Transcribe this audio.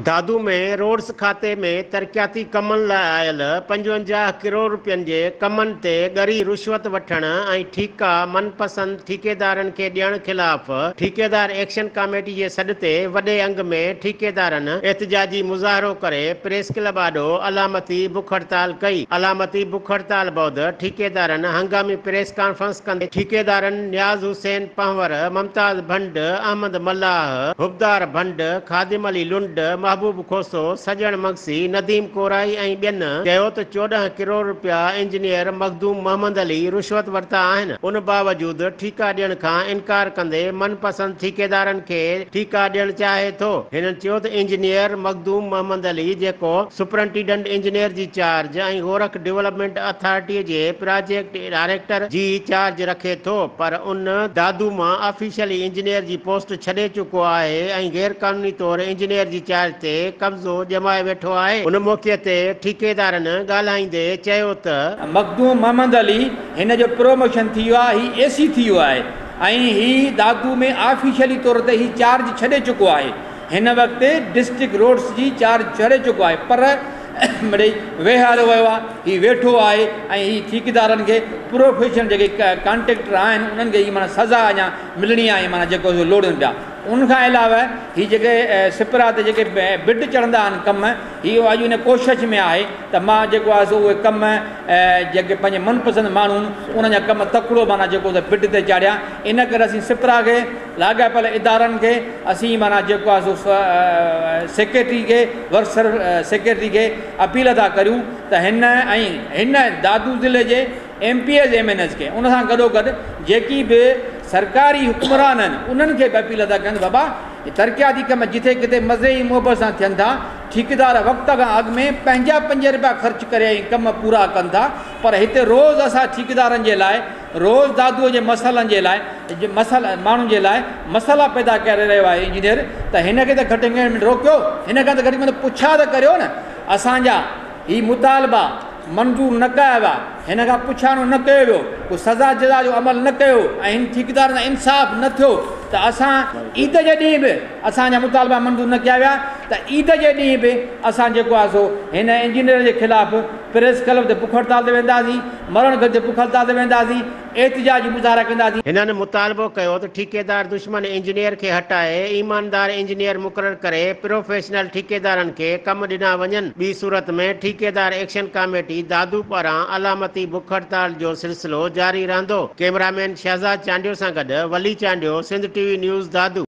Dadu ۾ roads کاتي ۾ ترقياتي ڪمن لاء آيل 55 ڪروڙ رپين جي ڪمن تي ڳري رشوت وٺڻ ۽ ٺيڪا من پسند ٺيڪيدارن کي ڏيڻ خلاف ٺيڪيدار ايڪشن ڪاميٽي جي سڏ تي وڏي انگ ۾ ٺيڪيدارن احتجاجي مظاهرو ڪري پريس ڪلب آڏو علامتي بک هڙتال ڪئي. علامتي بک هڙتال بعد ٺيڪيدارن هنگامي پريس ڪانفرنس ڪندي ٺيڪيدارن نياز حسين پنهور، ممتاز ڀنڊ، احمد ملاح، حبدار ڀنڊ، خادم علي لنڊ، محبوب کوسو، سڄڻ مگسي، نديم ڪورائي ۽ ٻين چيو ته 14 ڪروڙ رپيا انجنيئر مخدوم محمد علي رشوت ورتا آهن، ان باوجود ٺيڪا ڏيڻ کان انڪار ڪندي من پسند ٺيڪيدارن کي ٺيڪا ڏيڻ چاهي ٿو. هنن چيو ته انجنيئر مخدوم محمد علي جيڪو سپرنٽيڊنٽ انجنيئر جي چارج ۽ گورک ڊولپمينٽ اٿارٽي جي پراجيڪٽ ڊائريڪٽر جي چارج رکي ٿو پر ان دادو مان آفيشلي انجنيئر جي پوسٽ ڇڏي چڪو آهي ۽ غير قانوني طور انجنيئر جي چارج تي قبضو ڄمائي ويٺو آهي. ان موقعي تي ٺيڪيدارن ڳالهائيندي چيو ته. مخدوم محمد علي هن جو پروموشن ٿي ويو آهي هي اي سي ٿي ويو آهي ۽ هي دادو ۾ آفيشلي طور تي هي چارج ڇڏي چڪو آهي هن وقت ڊسٽرڪٽ روڊس جي چارج ڇڏي چڪو آهي پر مڙئي ويهاريو ويو آهي هي ويٺو آهي ۽ هي ٺيڪيدارن کي پروفيشنل جيڪي ڪانٽريڪٽر آهن انهن کي هي معنيٰ سزا اڃا ملڻي آهي معنيٰ جيڪو سو لوڙين پيا ان کان علاوه هي جيڪي سپرا تي جيڪي بڊ چڙهندا آهن ڪم هي اڄ ان ڪوشش ۾ آهي ته مان جيڪو آهي سو اهي ڪم جيڪي پنهنجي من پسند ماڻهو آهن انهن جا ڪم تڪڙو معنيٰ جيڪو سو بڊ تي چاڙهيان ان ڪري اسين سپرا کي لاڳاپيل ادارن کي اسين معنيٰ جيڪو آهي سو سيڪريٽري کي ورڪس سيڪريٽري کي اپيل ٿا ڪريون ته هن ۽ هن دادو ضلعي جي M P As M N As کي ان سان گڏو گڏ جيڪي به سرڪاري حڪمران آهن انهن کي به اپيل ٿا ڪيون ته بابا ترقياتي ڪم جٿي ڪٿي مزي ۽ محبت سان ٿين ٿا ٺيڪيدار وقت کان اڳ ۾ پنهنجا 5 رپيا خرچ ڪري ۽ ڪم پورا ڪن ٿا پر هتي روز اسان ٺيڪيدارن جي لاء روز دادوء جي مسئلن جي لاء ماڻهن جي لاء مسئلا پيدا ڪري رهيو آهي انجنيئر ته هن کي ته گهٽ ۾ گهٽ روڪيو هن کان ته گهٽ ۾ گهٽ پڇا ته ڪريو نه اسان جا هي مطالبا منظور نه ڪيا ويا، هن کان پڇاڻو نه ڪيو ويو، ڪو سزا جزا جو عمل نه ڪيو ۽ هن ٺيڪيدار سان انصاف نه ٿيو ته اسان عيد جي ڏينهن به اسان جا مطالبا منظور نه ڪيا ويا ته عيد جي ڏينهن به اسان جيڪو آهي سو هن انجنيئر جي خلاف پريس ڪلب تي بک هڙتال تي وينداسين، مرڻ گهٽ تي بک هڙتال تي وينداسين. احتجاجي مظاهرا ڪنداسين. هنن مطالبو ڪيو ته ٺيڪيدار دشمن انجنيئر کي هٽائي ايماندار انجنيئر مقرر ڪري پروفيشنل ٺيڪيدارن کي ڪم ڏنا وڃن، ٻي صورت ۾ ٺيڪيدار ايڪشن ڪاميٽي دادو پاران علامتي بک هڙتال جو سلسلو جاري رهندو. ڪئميرامين شهزاد چانڊيو سان گڏ Wali Chandio, Sindh T V news, Dadu.